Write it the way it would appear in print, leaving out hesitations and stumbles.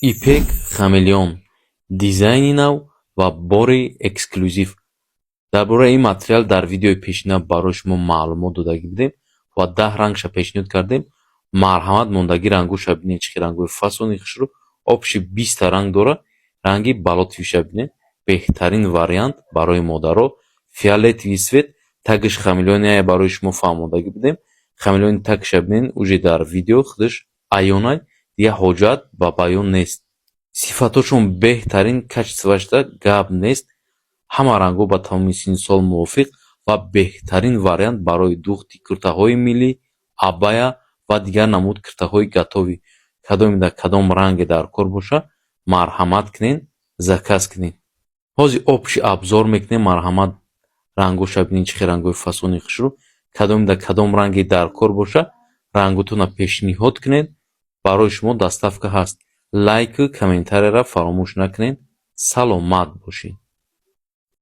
Ipek Хамелеон, дизайни нав ва бори эксклюзив. Дар бораи ин материал дар видеои пешина барои шумо маълумот додагӣ будем ва 10 рангша пешниҳод кардем. Марҳамат, мондагӣ рангоша бинед, чӣ хел рангҳои фасони хушрӯ. Общий 20-та ранг дорад. Ранги болотовый ша бинед, беҳтарин вариант барои модаро. Фиолетовый цвет, тагиш хамелеония, барои шумо фаҳмондагӣ будем. Хамелеони тагиша бинед, уже дар видео худаш аёнай, дигар ҳоҷат ба баён нест. Сифатошон беҳтарин, качество шда гап нест. Ҳама рангҳо ба тамоми синну сол мувофиқ ва беҳтарин вариант барои дӯхти куртаҳои миллӣ, абая ва дигар намуд куртаҳои готовый. Кадоме дар кадом ранге дар кор боша, марҳамат кунед, заказ кунед. Ҳозир общий обзор мекунем. Марҳамат, рангоша бинед, чӣ хел рангҳои фасони хушрӯ. Кадоме дар кадом ранге дар кор боша, ранготонро пешниҳод кунед, барои шумо доставка ҳаст. Лайку комментария ро фаромӯш накунед. Саломат бошед.